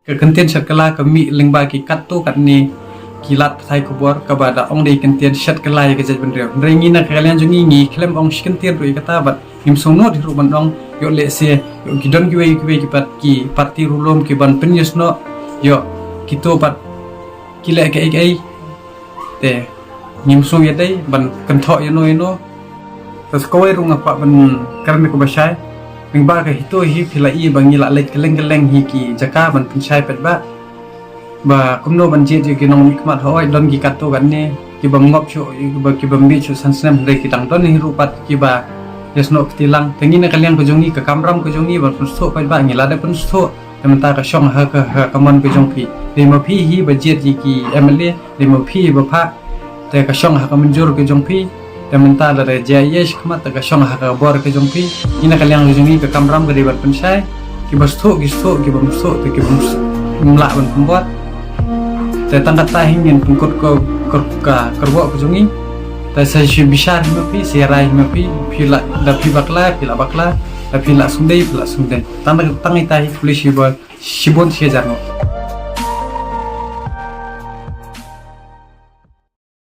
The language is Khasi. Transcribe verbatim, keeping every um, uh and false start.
Ka kyntien shet kylla ka mih lyngba ki katto katne ki lad pathai khubor kaba da ong dei kyntien shet kylla ïa ka jaitbynriew. Hynrei ngi na ka liang jong ngi ngi khlem ong shi kyntien ruh ïa kata bad ngim sngewnud hi ruh ban ong ïoh lehse ïoh ki don kiwei kiwei ki pat ki parti ruh lum ki ban pynïasnoh ïoh kito pat ki leh kaei kaei. Te ngim sngew ïadei ban kynthoh ïano ïano. Te sa kawei ruh nga kwah ban kren kaba shai. Lyngba ka HITO hi phi la i ba ngi la leit kylleng kylleng hi ki jaka ban pynshai paidbah ba kumno ban jied ïa ki nongmihkhmat, hooid don ki katto katne kiba ngop shuh, kiba, kiba mih shuh san snem, hynrei ki dang don hi ruh pat kiba ïasnoh kti lang. Te ngi na ka liang ka jong ngi, ka kamram ka jong ngi ban pynsngewthuh paidbah, ngi la dep pynsngewthuh. Te mynta ka shong ha ka, ha ka mon ka jong phi. Dei ma phi hi ba jied ïa ki MLA, dei ma phi hi ba phah. Te ka shong ha ka mynjur ka jong phi. Te mynta lada jia ïa shi khmat te ka shong ha ka bor ka jong phi. Ngi na ka liang ka jong ngi ka kamram ka dei ban pynshai. Kiba sngewthuh ki sngewthuh, kiba ym sngewthuh te kiba ym sngewthuh, ym lah ban pynbor. Te tang kata hi ngin pynkut ka, ka, ka kyrwoh ka jong ngi. Te sa shu bishar hi ma phi, sa rai hi ma phi, phi la, da phi bakla phi la bakla, da phi la sngewdei phi la sngewdei. Tang, tang ita hi khublei shibun, shibun shi hajar nguh.